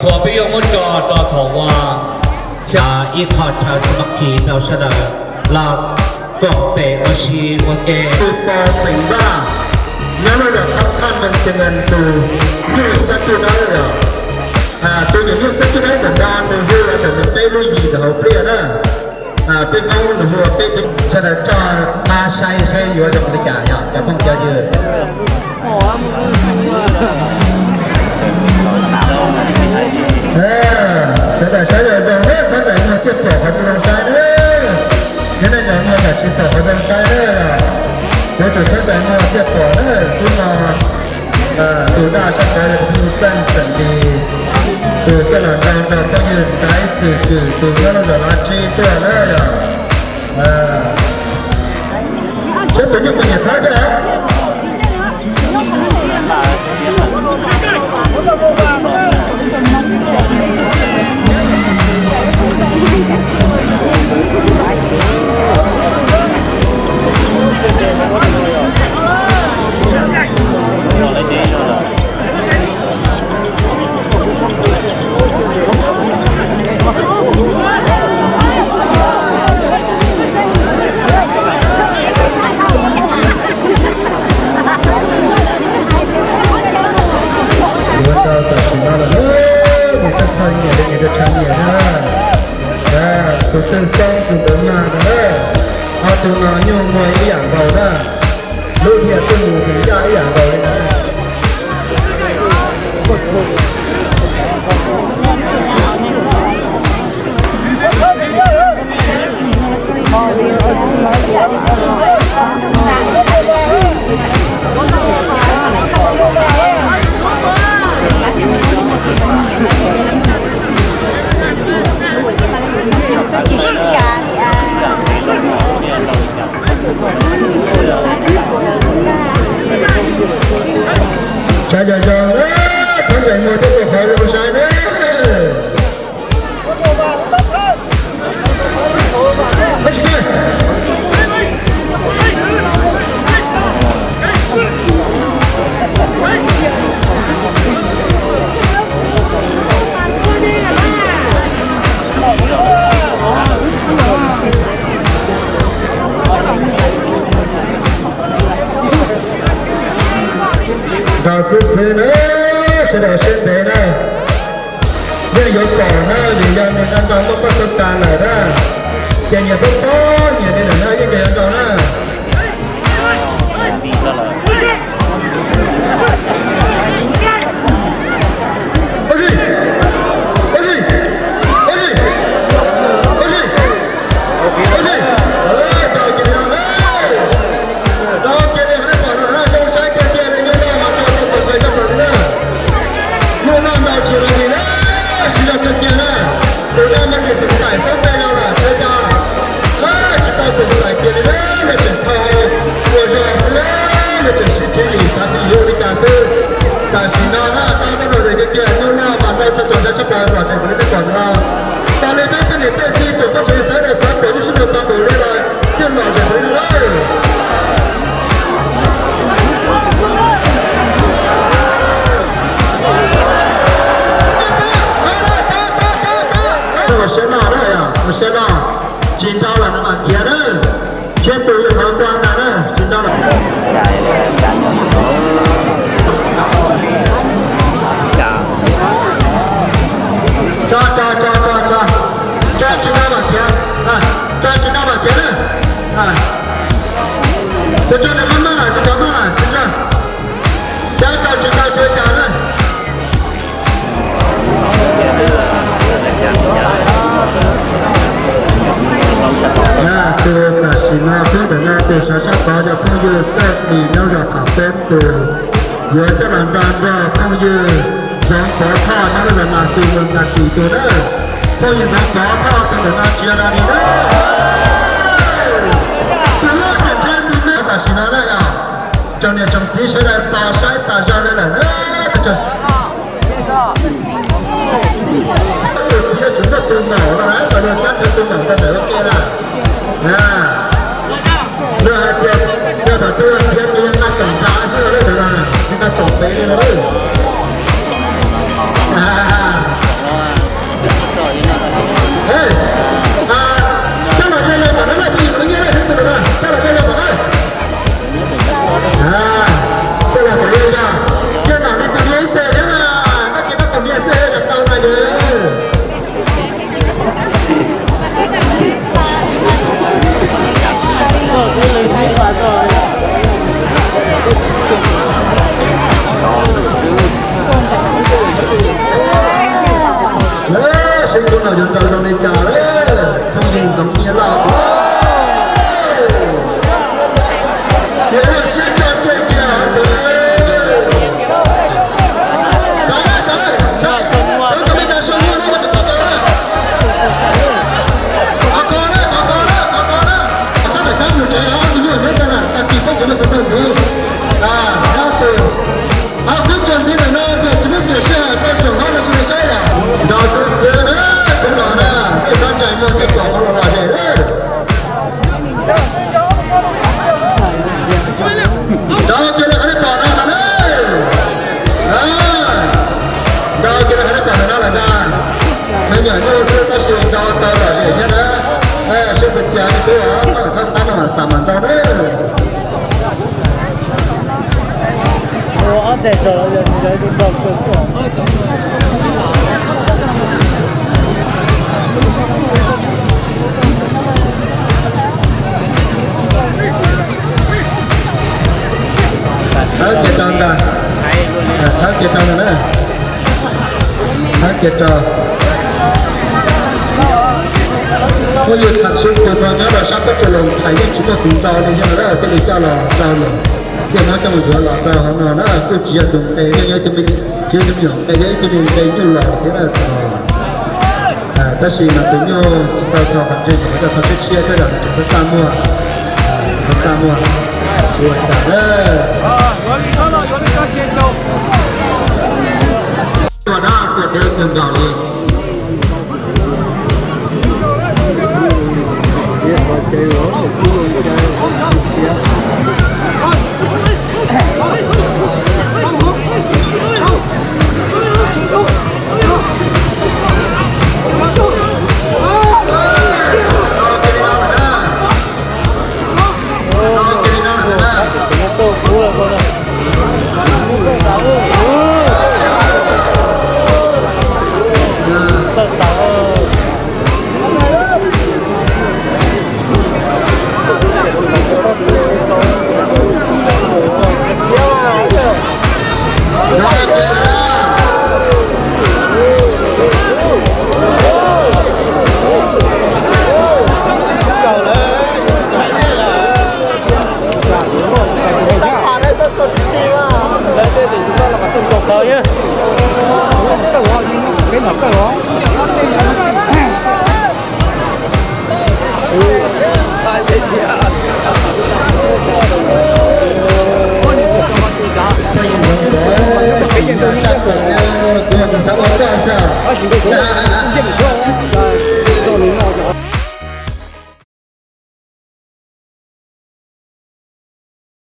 Thaum peb yuav muab tso rau thaum uas ib qho chaw sib mab khi rau sawv daws los koom tes ua si ua ke. Tus tos teem vaj nyob lub zos Thab Thaj Mees Xees As tus nyuj xab tuj dawb yog, tus nyuam nyuj xab tuj dawb ntawm no nws hu los ntawm nws peb lub yim ntawm hauv pliaj na. Peb Hmoob nws hu peb tus sawv daws tso, nqa sai saib yuav zoo li cas yog cov phooj cov ywg. Sawv daws saib zoo zoo na, txhob ntshai muag thiaj pom qhov zoo saib na. Yog nej ntshai muag tsam tsis pom qhov zoo saib na, yuav tsum txhob ntshai muag thiaj pom na. Hnub no tus daj sab tod yog tus Xeej Xeem Lis, tus coj los nrog nrog phooj ywg Ntaiv Xwm Kwm tus nyob lub zos Lav Tsib tuaj na yog. Peb tus nyuj tus nyiam thab thiab. Yuav tau tam sim no lawm, nws txhob txhawj nyiam li nws txhob txhawj nyiam na. Tus twg xoob tus ntawd mag no na. Ob tug no nyuj muag ib yam nkaus na. Lub hia twb mus tus yaj ib yam nkaus li na. Saib zoo zoo, txhob ntshai muag thiaj pom qhov zoo saib na. Nkaus xwb xwb na, sawv daws siab ntev na. Yeej yuav pom na, vim yog nws nrog nrog muaj paj xub tas lawm na. Ces nyias paub paub nyias li lawm na, yeej nrog yuav nrog na. Rau kiag li, rau kiag li, nej pom no na, zoo saib tiag tiag li, nyuj loj mas rau tau txaus ntshai tshaj plaws li na. Nyuj loj ntau tsis los li na, siv zog kawg kiag na. Tus no mas nws xeem xaim xab tes no lawm, tsis ua cas. Tsis tau xeem xaim kiag li na, yog tseem tau ua zog xwb na, yog tseem siv tswv yim xav tswv yim ua li cas xwb. Tam sim no na, rau tau txaus ntshai kawg kiag, nyuj loj mas rau tau txaus ntshai tshaj plaws, pom tseem kuv li tej pom no. Tas li peb tej niam tej txiv tsoom phooj ywg sawv daws xav pom nyuj sib nraus tau npaum li no, yeej los ntsees kuv li lawm. Ua siab loj na, ua siab loj. Tsis nrau los nws mam khiav na. Siab tus yog qhov kua ntag na, tsis nrau los. Tso, tso, tso, tso, tso. Tso tsis nrau mam khiav. Tso tsis nrau mam khiav na. Tus tso nws maj maj lawm, tus tso maj lawm, tsis tso. Cab tso tsis nrau tsis ua cas na. Tus tam sim no peb ntawm no tus sawv sab tod yog phooj ywg Xeej Lis nyob zos Tham Peb tus, yuav coj los nrog nrog phooj ywg Ntxoov Pov Thoj nyob lub zos Nas Xis Moos Nas Kis tus na. Phooj ywg Ntxoov Pov Thoj tus ntawm no tsis yog dog dig na. Tus loj tseem nrhiav tus me tam sim no na yog tsoom niam tsoom txiv sawv daws tos saib tas zog li lawm na. Tus kuv yog tsum nrog tus maum no na, tau luag sab nrhiav tus maum ntawd ntawm ua ke na. Luag hais tias yog thaum twg nrhiav tus yog nqa toom nrad xwb no, nqa toom pem li no. Yog lawm, phooj ywg Ntxoov Nyiaj Lauj, tias lub siab coj tseg kiag. Tau lawm, tau lawm, sab, tau tau me tas sab muag lawm, tau tau lawm. Qhov ko lawm, qhov ko lawm, qhov ko lawm. Qhov ko lawm, kab mus tsev, ob tug nyuj nyob tag lawm, tag kis koj tsev lawm tus tawg ntxiv. Ab tus, ab kub tsuag ntxiv ntawm no, tsis muaj xyem sij hawm koj tseem hlob los sis li saib yom. Nrog xwb xwb na, kuv los na, nej xav ntsais muag tej pom qhov los los ze na. Nrog kiag lawv qhov nej pom no na. Nrog kiag lawv qhov nej pom no lawm ntag. Me nyuam nyuj xwb tab sis nrog tau lom zem thiab na. Sib txias txias li tub, thawj qab no mam xav mam nrog na. Thawb kiag rau ntag, thawb kiag rau ntag na, thawb kiag rau. Muaj yus tham su tus no nyob rau sab pab tsuas los thaiv yeej tsis muaj tus nrau li thiab na, thiaj li coj los rau lawm. Thiaj muab coj mus yuav los rau hauv no na, kuj tsis yog tus nqe, yog ib tug me, tsis yog ib tug me nyuam nqe, yog ib tug me nqe nyuj los thiab na. Tab sis mas tus nyuj tsis tau tho qhov ntseeg, tsis tau tho tshiab tshiab thiab, txhob txaj muag, txhob txaj muag, tsis ua cas na. Ua dab ua dev kawg nkaus li.